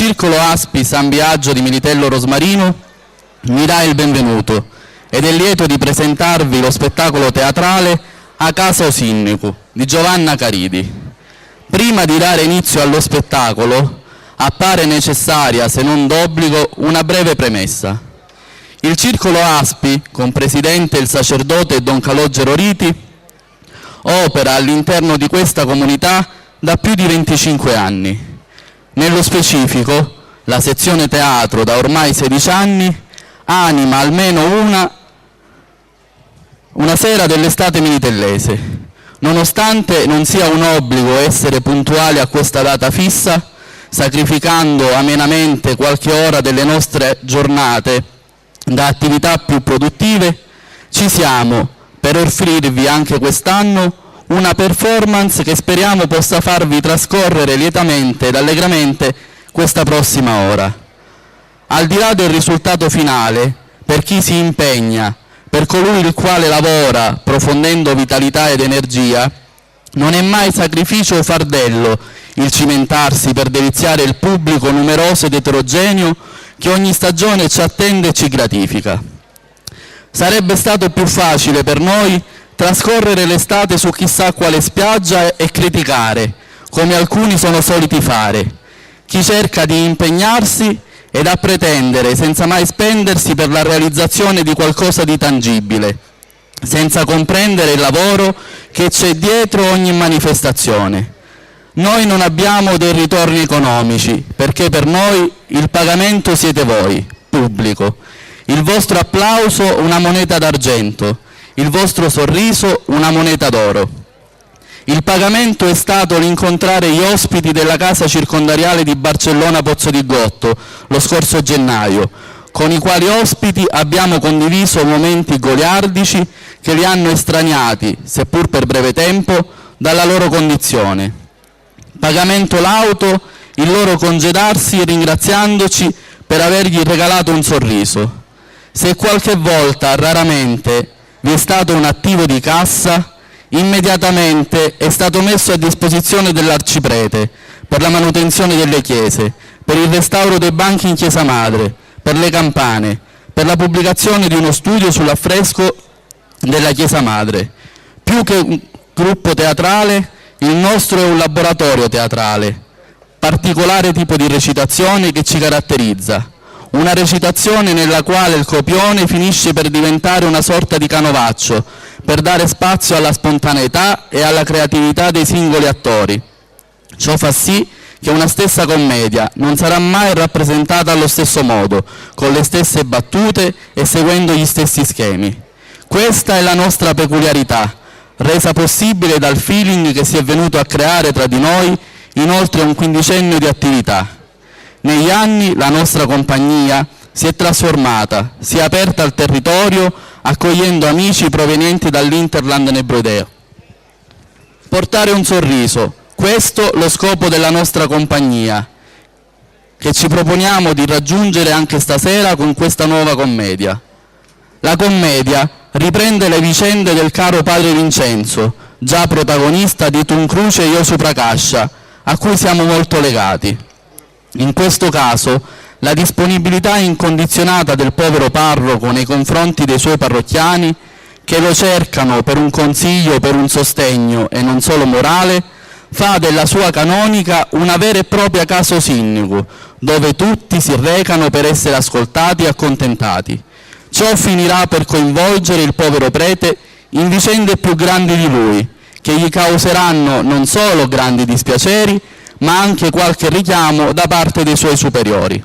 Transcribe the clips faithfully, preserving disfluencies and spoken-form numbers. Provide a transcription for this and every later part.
Circolo Aspi San Biagio di Militello Rosmarino vi dà il benvenuto ed è lieto di presentarvi lo spettacolo teatrale A casa o' sinnicu di Giovanna Caridi. Prima di dare inizio allo spettacolo, appare necessaria, se non d'obbligo, una breve premessa. Il Circolo Aspi, con presidente il sacerdote don Calogero Riti, opera all'interno di questa comunità da più di venticinque anni. Nello specifico, la sezione teatro da ormai sedici anni anima almeno una, una sera dell'estate militellese. Nonostante non sia un obbligo essere puntuali a questa data fissa, sacrificando amenamente qualche ora delle nostre giornate da attività più produttive, ci siamo per offrirvi anche quest'anno una performance che speriamo possa farvi trascorrere lietamente ed allegramente questa prossima ora. Al di là del risultato finale, per chi si impegna, per colui il quale lavora profondendo vitalità ed energia, non è mai sacrificio o fardello il cimentarsi per deliziare il pubblico numeroso ed eterogeneo che ogni stagione ci attende e ci gratifica. Sarebbe stato più facile per noi trascorrere l'estate su chissà quale spiaggia e criticare, come alcuni sono soliti fare, chi cerca di impegnarsi ed a pretendere senza mai spendersi per la realizzazione di qualcosa di tangibile, senza comprendere il lavoro che c'è dietro ogni manifestazione. Noi non abbiamo dei ritorni economici, perché per noi il pagamento siete voi, pubblico. Il vostro applauso una moneta d'argento, il vostro sorriso una moneta d'oro. Il pagamento è stato l'incontrare gli ospiti della casa circondariale di Barcellona Pozzo di Gotto, lo scorso gennaio, con i quali ospiti abbiamo condiviso momenti goliardici che li hanno estraniati, seppur per breve tempo, dalla loro condizione. Pagamento lauto il loro congedarsi ringraziandoci per avergli regalato un sorriso. Se qualche volta, raramente, vi è stato un attivo di cassa, immediatamente è stato messo a disposizione dell'arciprete per la manutenzione delle chiese, per il restauro dei banchi in chiesa madre, per le campane, per la pubblicazione di uno studio sull'affresco della chiesa madre. Più che un gruppo teatrale, il nostro è un laboratorio teatrale, particolare tipo di recitazione che ci caratterizza, una recitazione nella quale il copione finisce per diventare una sorta di canovaccio, per dare spazio alla spontaneità e alla creatività dei singoli attori. Ciò fa sì che una stessa commedia non sarà mai rappresentata allo stesso modo, con le stesse battute e seguendo gli stessi schemi. Questa è la nostra peculiarità, resa possibile dal feeling che si è venuto a creare tra di noi in oltre un quindicennio di attività. Negli anni la nostra compagnia si è trasformata, si è aperta al territorio accogliendo amici provenienti dall'Interland Nebrodeo. Portare un sorriso, questo lo scopo della nostra compagnia, che ci proponiamo di raggiungere anche stasera con questa nuova commedia. La commedia riprende le vicende del caro padre Vincenzo, già protagonista di Tun Cruce e io Supracascia, a cui siamo molto legati. In questo caso, la disponibilità incondizionata del povero parroco nei confronti dei suoi parrocchiani, che lo cercano per un consiglio, per un sostegno e non solo morale, fa della sua canonica una vera e propria casa o' sinnicu, dove tutti si recano per essere ascoltati e accontentati. Ciò finirà per coinvolgere il povero prete in vicende più grandi di lui, che gli causeranno non solo grandi dispiaceri, ma anche qualche richiamo da parte dei suoi superiori.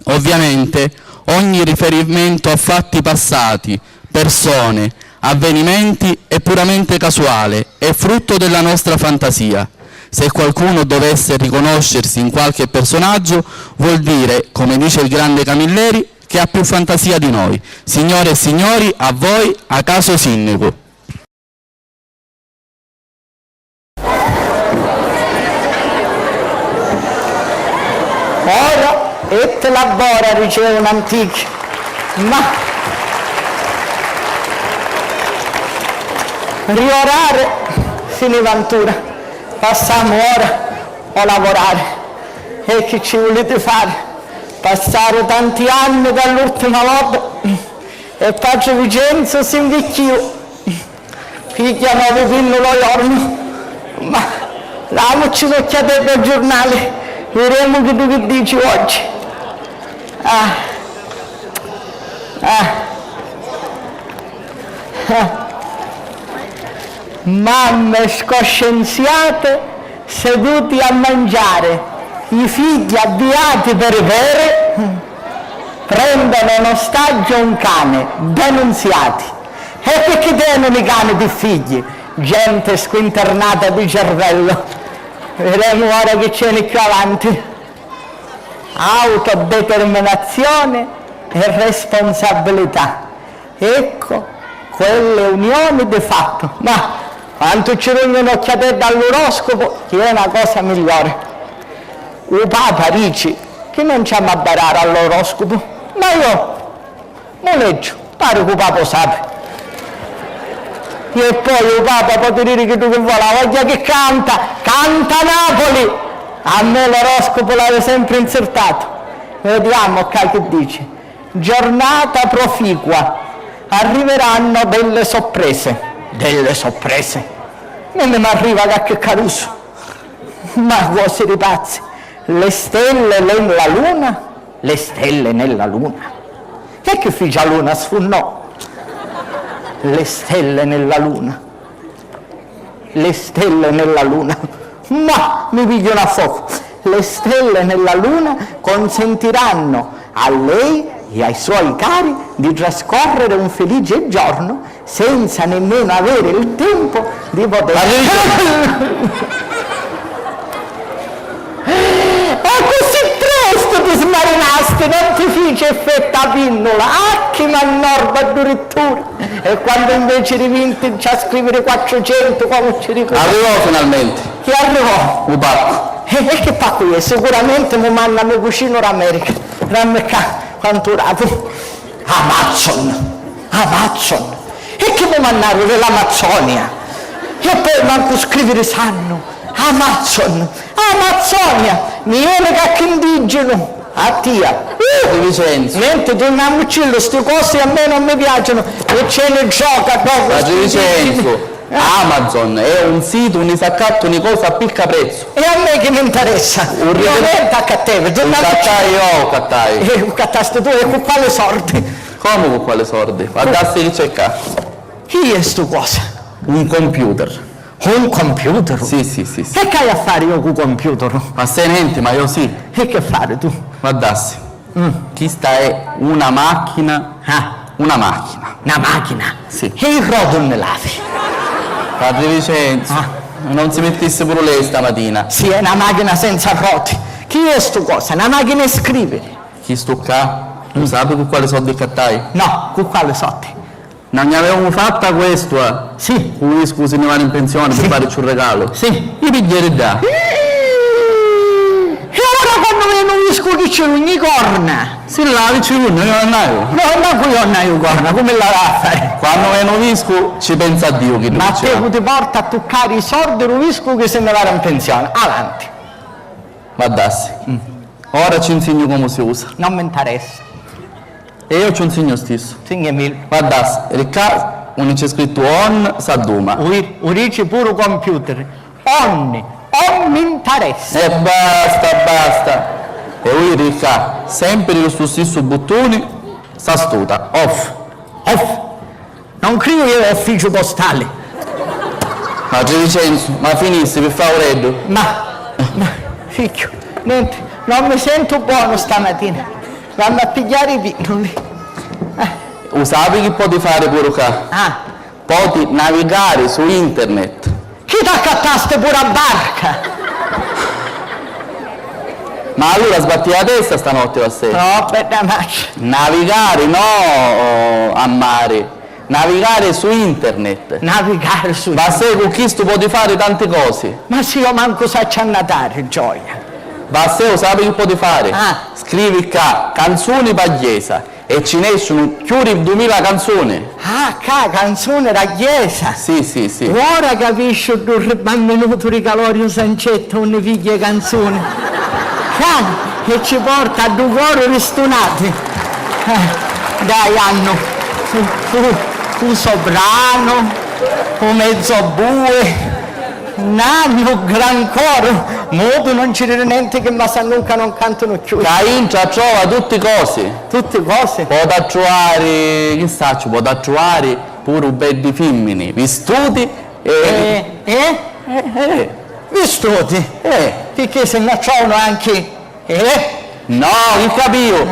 Ovviamente, ogni riferimento a fatti passati, persone, avvenimenti è puramente casuale, è frutto della nostra fantasia. Se qualcuno dovesse riconoscersi in qualche personaggio, vuol dire, come dice il grande Camilleri, che ha più fantasia di noi. Signore e signori, a voi, a casa o' sinnicu. Ora et labora, dicevanu antichi, ma riorare finiva antura, passamu ora o' lavorare. E chi ci vuliti fari? Passaru tanti anni dall'urtima vota e patri Vicenzu si nvicchiu. Pigghia novi pinnuli ô jornu. Ma damuci n'occhiatedda ô giurnali, viremu chiddu chi dici oggi. Ah. Ah. Ah. Mamme scoscenziate seduti a mangiare, i figli avviati per i peri, prendono in ostaggio un cane, denunziati. E picchì tenunu i cani pi figli? Gente squinternata di cervello. Viremu ora chi c'eni cchiù avanti. Autodeterminazione e responsabilità. Ecco, quelle unioni di fatto. Ma quantu ci rugnu n'occhiatedda all'uroscopo, chi è na cosa migliore. U Papa dici chi non ci amu a barari all'oroscopo. Ma io mu leggiu, pari cu u Papa u sapi. E poi u Papa poti diri chiddu chi voli, a vogghia chi canta, canta Napoli! A me l'oroscopo l'haiu sempri nzirtatu. Vediamo ccà chi dici. Giornata proficua. Arriveranno delle sorprese. Delle sorprese? Mimmi m'arriva cacchi carusu. Ma cosi di pazzi. Le stelle nella luna? Le stelle nella luna? E chi fici a luna? Sfunnò. Le stelle nella luna. Le stelle nella luna. Ma mi pigghiu un affocu. Le stelle nella luna consentiranno a lei e ai suoi cari di trascorrere un felice giorno senza nemmeno avere il tempo di poter... Ma che dici? E così presto ti smarinasti, non ti fici effetto a pinnula? Ah, chi mannorba addirittura! E quando invece di vinti ci ha scriviri quattrucentu, comu ci dicu? Arrivò finalmente. Chi arrivò? U paccu. E, e chi paccu è? Sicuramente mu manna me cucinu d'America. Dammi ccà, quantu rapu. Amazon! Amazon! E chi mu mannaru di l'Amazzonia? E poi mancu scriviri sannu! Amazon! Amazzonia! Mi veni cacchi indigenu! A tia! Uh! Di Vicenzu! Nenti, turnamucillu, sti cosi a me non mi piacinu! E c'è ne gioca dopu! Ma di Vicenzu! Amazon è un situ unni s'accattunu i cosi a picca prezzu. E a me chi mi ntaressa? Io nenti accattevi, u cattai io, u cattai. Eh, u cattasti tu e cu quali sordi? Comu cu quali sordi? Vaddasti chi c'è ccà. Chi è stu cosa? Un computer. Un computer? Sì, sì, sì, sì. E c'haiu a fari io cu computer? Ma sei nenti, ma io sì. E che fari tu? Vaddasti. Mm. Chista è una machina. Ah. Una machina. Na machina? Sì. E i roti unni l'avi? Patri Vicenzu, ah, non si mittissi puru lei stamatina. Sì, è na machina senza roti. Chi è stu cosa? Na machina e scriviri. Chistu ccà? Lu sapi cu quali soddi ccattai? No, cu quali soddi? Non nn'avevamo fatta questua? Sì. Cu u viscu si nni va in pensioni pi farici un regalu? Sì. I pigghieri ddà. E ora quannu veni u viscu chi ci rugni i corna? Si l'avi ci rugni, io non haiu. No, mancu io non haiu corna, comu l'avia a fari? Quannu veni u viscu ci pensa Diu chi... Ma te cu ti porta a tuccari i sordi ru viscu chi si nni va in pensioni? Avanti. Vaddassi. Ora ci nsignu comu si usa. Non mi ntaressa. E io ci u nsignu stissu. Sign'e mil. Vaddassi, ri ccà unni c'è scrittu on s'adduma. U, u dici puru u computer. Onni, on mi ntaressa. E basta, basta. E ui ri ccà, sempri ri stu stissu buttuni, s'astuta. Off. Off. Non criu io ufficiu postali. Patri Vicenzu, ma finissi pi faureddu? Ma, ma, figghiu, nenti, non mi sentu bonu stamatina. Vammi a pigghiari i pinnuli. U sapi chi poti fari puru ccà? Ah. Poti navigari su internet. Chi t'accattasti puru a barca? Ma allura sbatti a testa stanotti, Vassè. No, bedda matri. Navigari, no, oh, a mari. Navigari su internet. Navigari su... Vassè, cu chistu poti fari tanti cosi. Ma si io mancu sacciu annatari, gioia. Vassè, u sapi chi poti fari? Ah. Scrivi ccà, canzuni p'agghiesa, e ci nesciunu cchiù ri dumila canzuni. Ah, ccà, canzuni d'agghiesa. Sì, sì, sì. Ora capisciu ddu ribamminutu ri Caloriu Sancetta unni pigghia i canzuni. Ccà, E ci porta a ddu coru ristunati. Eh, dai, hannu u, u, u sopranu, u mezzo bue, n'hannu gran coru. Mutu non ci diri nenti chi ma s'annuncanu non cantunu cchiui. Ca intra trova tutti cosi. Tutti cosi? Pota truvari, chi sacciu, pota truvari puru beddi fimmini vistuti e... Eh, eh? Eh, eh. Vistuti? Eh. Picchì si nna trovanu anchi Eh? No, chi capiu!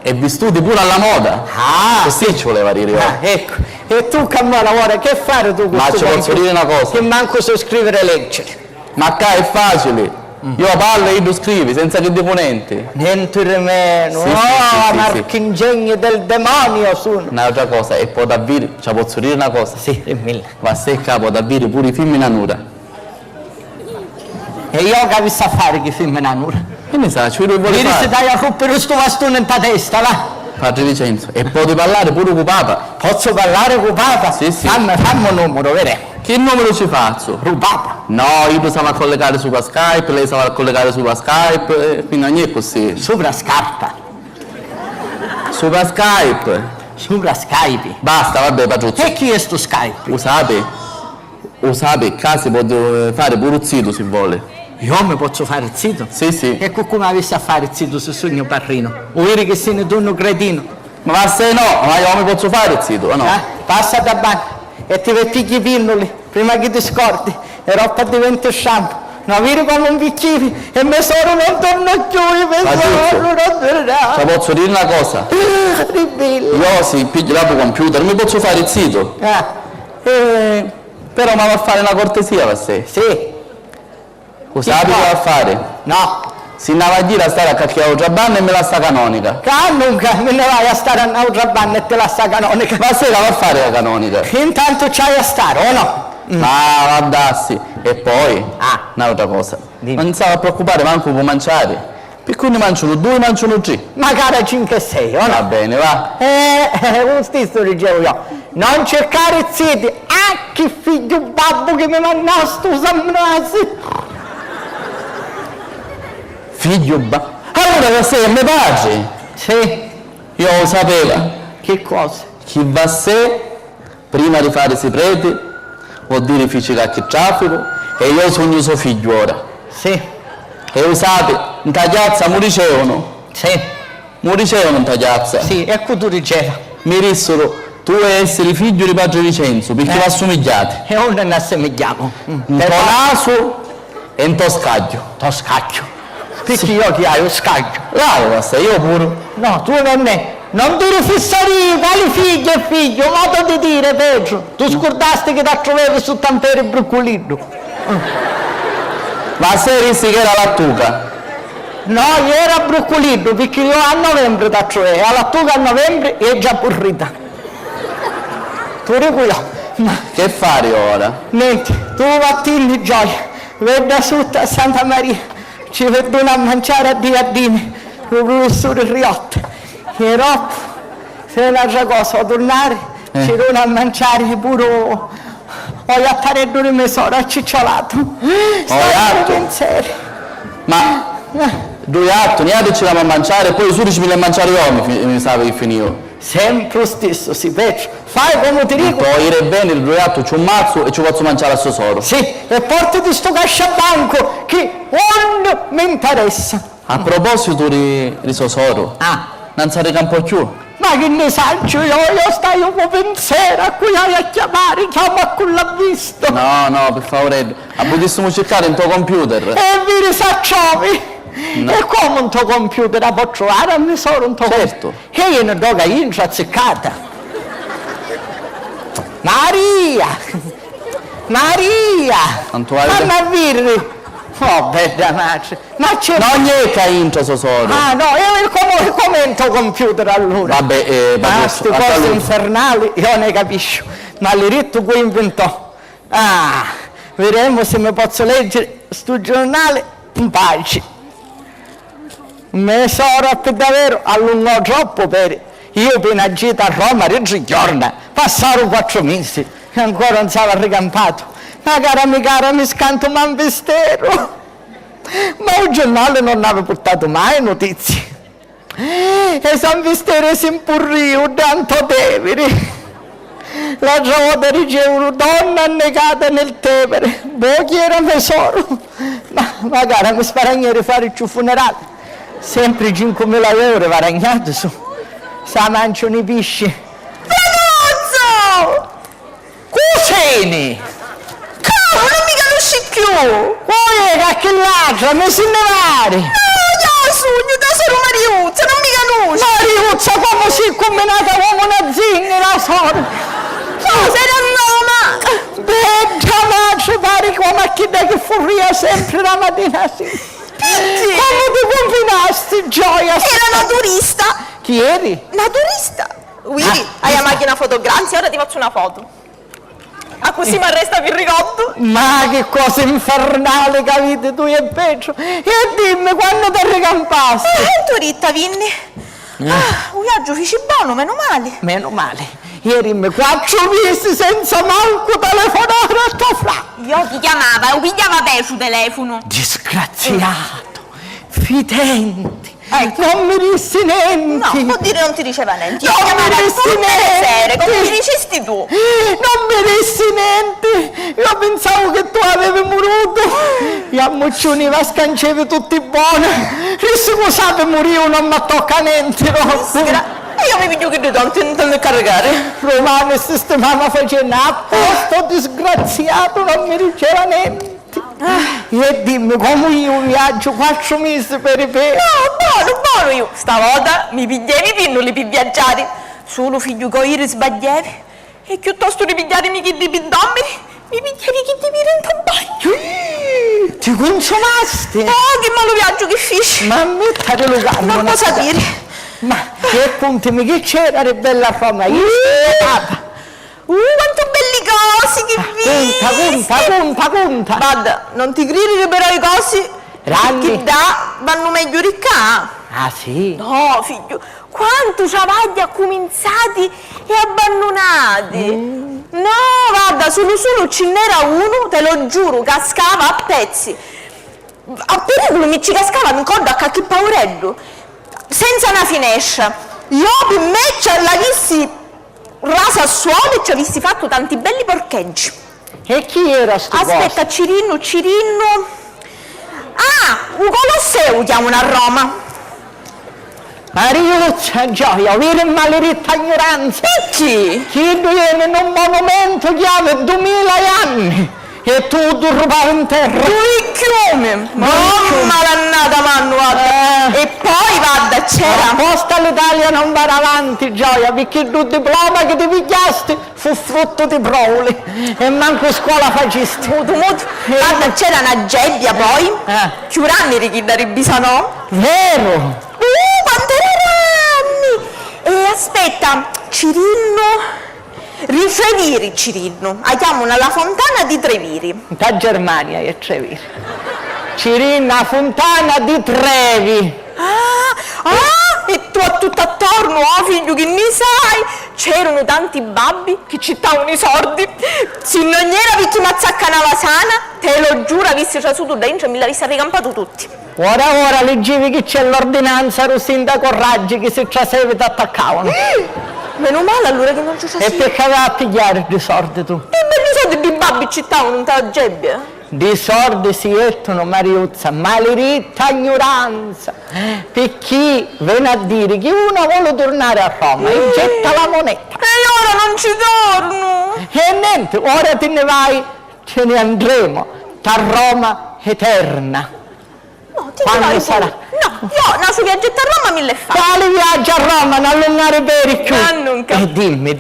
E vistuti puru alla moda. Ah! Così ci voleva dire. Ah, ecco. E tu, Cammona, ora che fari tu cu... Ma ci pozzu diri na cosa? Chi mancu so scriviri e leggiri. Ma ccà è facili. Io parlu e iddu scrivi, senza chi dicu nenti. Nenti di menu. Sì, sì, oh, sì, sì, marchingegni del demonio sono. N'autra cosa, e po davviri, ci pozzu diri na cosa? Sì, dimmilla. Ma se ccà po davviri puru i fimmina nura. E io c'avissi a fari chi fimmina nura? Chi ni sa, ci vidi chi voli fari. Vidi si t'haiu a ruppiri stu vastuni nta testa, va! Patri Vicenzu, e poti parlari puru cu papa? Pozzu parlari cu papa? Sì, sì. Fammi, fammi un numuru, viri. Chi numuru ci fazzu? Ru papa. No, iddu s'ava a collegari supra Skype, lei s'ava a collegari supra Skype, e quindi non è così. Supra scarpa. Supra Skype. Supra Skype. Basta, vabbè, Patruzzu. E chi è stu Skype? U sapi? U sapi, ccà si pò, eh, fari puru zitu si voli. Io mi pozzu fari zitu? Sì, sì. E cu cu m'avissi a fari zitu si sugnu parrinu? U viri chi sini tu nu cretinu? Ma va se no, ma io mi pozzu fari zitu, o no? Eh? Passa da banca e ti ve pigghi i pinnuli prima chi ti scordi e roppu addiventi sciampu. No viri comu nvicchivi e me soru non torna cchiui, me soru non torna. Ci pozzu diri na cosa? Io si pigghiu dâ computer mi pozzu fari zitu. Eh. Eh. Però m'ava a fari na cortesia, vassè. Sì. U sapi chi va a fari? No. Si nna va a jiri a stari a cacchi autra banna e mi lassa a canonica. Ca nunca mi nni vaiu a stari a n'autra banna e ti lassu a canonica. Vassè, ca va a fari a canonica? Intantu ci haiu a stari, o no? Mm. Ah, va dassi. E poi, ah, n'autra cosa. Dimmi. Non s'ava a preoccupari mancu cu manciari. Picchì unni manciunu dui, manciunu tri. Macari cincu e sei, o no? Va beni, va. Eh, eh, u stissu dicevu io. Non circari ziti. Ah, chi figghiu babbu chi mi mannasti, u Samnasi! Figghiu ba-, allura Vassè è me patri! Sì. Io u sapeva. Chi cosa? Chi Vassè prima di farisi preti, vo diri fici cacchi trafficu e io sugnu so figghiu ora. Sì. E u sapi, nta chiazza mu dicevunu. Sì. Mu dicevunu nta chiazza. Sì, e cu tu diceva? Mi dissuru, tu vuoi essiri figghiu di patri Vicenzu, picchì eh, v'assumigghiati. E unni nn'assumigghiamu? Mm. Nto nasu e nto scagghiu. Nto scagghiu. Picchì io chi haiu scagghiu? L'haiu, Vassè, io puru. No, tu non è. Non diri fissarii, quali figghiu e figghiu, modo di dire, Petru. Tu scurdasti chi t'attruveri sutta nferi brucculiddu? Vassè dissi chi era lattuca. No, io era brucculiddu, picchì io a novembri t'attruvei, a lattuca a novembri è già purrita. Tu dicu io. Ma che fari ora? Nenti, tu vattinni gioia, vedda sutta a Santa Maria. Ci virdunu a manciari a diaddini, lu prufissuri Riotta. E doppu, se n'atra cosa, o turnari, eh, ci dunu a manciari puru o jattareddu di me sora, a cicciolatu. O jattu? Staiu di pinseri. Ma ddu jattu, niatri ci damu a manciari e poi i suri ci mi l'è manciari io, mi, mi sapi chi finiu. Sempri u stissu, si Petru. Fai comu ti dicu. Poi iri e veniri ddu jattu ci u mazzu e ci u fazzu manciari a so soru. Sì, e portiti stu casciabancu chi unni mi ntaressa. A propositu di, di so soru, ah, non s'arricampò cchiù? Ma chi nni sacciu io, io staiu cu pinseri a cu haiu a chiamari, chiamu a cu l'ha vistu. No, no, pi favureddu. A putissimu circari nto computer. E viri s'attrovi. No. E comu nto computer? A po truvari a me soru nto computer? Certu. Che ieni ddoca intra azziccata. Maria! Maria! Quantu vai? Fammi a virri! Oh, bedda matri! Ma c'è... Non è ca intra so soru. Ah, no, e comu, comu è nto computer allura? Vabbè, eh, ma sti cosi infernali io ne capisciu. Ma l'hai dittu cu invintò? Ah, viremu si mi pozzu leggiri stu giurnali in paci. Me sora pi daveru allungò troppu peri. Iu pi na gita a Roma di tri jorna, passaru quattru misi e ancora un s'ava ricampatu. Ma cara mi cara, mi scantu ma nvisteru. Ma u giurnali non havi purtatu mai nutizi. E San Visteri si mpurriu dda ntò Teviri. L'atra vota riceviru donna annegata nel Tevere. Boh, chi era me soru. Ma magari mi sparagneri fari cciù funerali. Sempri cinquemila euro varagnati su. Sa manciu ni pisci. Fratuzzu! Cu seni? Comu, non mi canusci cchiù? Cu eri a chill'atra? Mi si nni vari! No, iò sugnu ta soru Mariuzza, non mi canusci! Mariuzza, comu si cumminata comu na zinnira, soru! Cosa era noma? Bedda matri, pari comu a chidda chi furria sempri la matina a sira! Picchì? Comu ti cumbinasti, gioia? Era na turista! Chi eri? Na turista! Viri, hai a machina fotograzia, ora ti fazzu na foto. Accussì m'arresta pi ricordu. Ma chi cosi nfernali ca aviti tui e Petru! E dimmi, quannu t'arricampasti? Eh, in Turitta vinni. Ah, u viaggiu fici bonu, menu mali. Menu mali. E dimmi, quattru misi senza mancu telefonari a to fra. Iò ti chiamava e u pigghiava Petru u telefunu. Disgraziatu, fitenti. Ecco. Non mi dissi nenti. No, vuol dire non ti diceva niente. Non mi dissi nenti. Tutte le sere, come mi dicisti tu. Non mi dissi nenti. Io pensavo che tu avevi murutu. E a mucciuni va scancevi tutti i boni. Rissi cu sapi muriu, non mi tocca nenti, no. Disgra-, e io mi pigghiu chiddi tanti, non ti ne carricari. Rumani sistimama facenna a posto, disgraziatu, non mi diceva nenti. E dimmi, comu iu viaggiu quattru misi peri peri? No, bonu, bonu iu. Stavota mi pigghiavi i pinnuli pi viaggiari. Sulu figghiu co iri sbagghiavi. E chiuttostu di pigghiarimi chiddi pi dòmmiri, mi pigghiavi chiddi piri nta bagnu. Ih, ti cunsumasti? Oh, chi malu viaggiu chi fici! Ma mittati lu cannu. Ma cosa diri? Ma e cuntimi chi c'era di bellu a Roma? Iu sugnu nata. Uh, quantu belli cosi chi visti! Cunta, cunta, cunta, cunta! Vadda, non ti cridiri però i cosi chi ddà vannu megghiu di ccà. Ah, sì? No, figghiu, quantu travagghi accuminzati e abbannunati! No, vadda, sulu sulu ci nn'era unu, te lo giuru, cascava a pezzi. A periculu mi ci cascava ncoddu a cacchi paureddu, senza na finestra. Iò pi me ci l'avissi rasa a suolu e ci avissi fattu tanti belli porcheggi. E chi era stu postu? Aspetta, Cirinnu, Cirinnu. Ah, u Colosseu chiamunu a Roma. Mariuzza, gioia, viri maliritta gnuranza! Picchì? Chiddu eni nu monumentu chi havi dumila anni e tu u turrupavi nterra! Dui chiumi! Dui chiumi! Mamma dannata mannu, vadda! Eh. E poi, vadda, c'era. Apposta l'Italia non va avanti, gioia, picchì ddu diploma chi ti pigghiasti fu fruttu di pròuli e mancu scola facisti. Mutu, mutu. Eh. Guarda, c'era na gebbia poi, eh, chiù ranni di chidda di Bisanò. Veru! Uh, quant'era ranni! E aspetta, Cirinnu, ri Treviri, Cirinnu, a chiamunu la fontana di Treviri. Nta Germania è Treviri. Cirinnu, a funtana di Trevi. Ah, ah, e tu a tutt'attornu, oh figghiu, chi nni sai? C'erunu tanti babbi chi cittavunu i sordi. Si non era picchì m'azzaccanava sana, te lo giuru, avissi trasutu dda intra e mi l'avissi arricampatu tutti. Ora ora liggivi chi c'è l'ordinanza ru sindaco Raggi chi si trasevi t'attaccavunu. Menu mali allura chi non ci trasii. E picchì avi a pigghiari ddi sordi tu? E beddi sordi ddi babbi cittavunu nta gebbia. Ddi sordi si jettunu, Mariuzza, maliritta gnuranza! Picchì veni a diri chi una voli turnari a Roma e jetta la moneta. E ora non ci tornu! E nenti, ora ti nni vai, ci ni andremu, ta Roma eterna. No, ti nni vai puru. Quannu sarà? No, iò na su viaggiettu a Roma mi l'hê fattu. Quali viaggiu a Roma? N'allunnari peri cchiù. Ma nunca. E dimmi,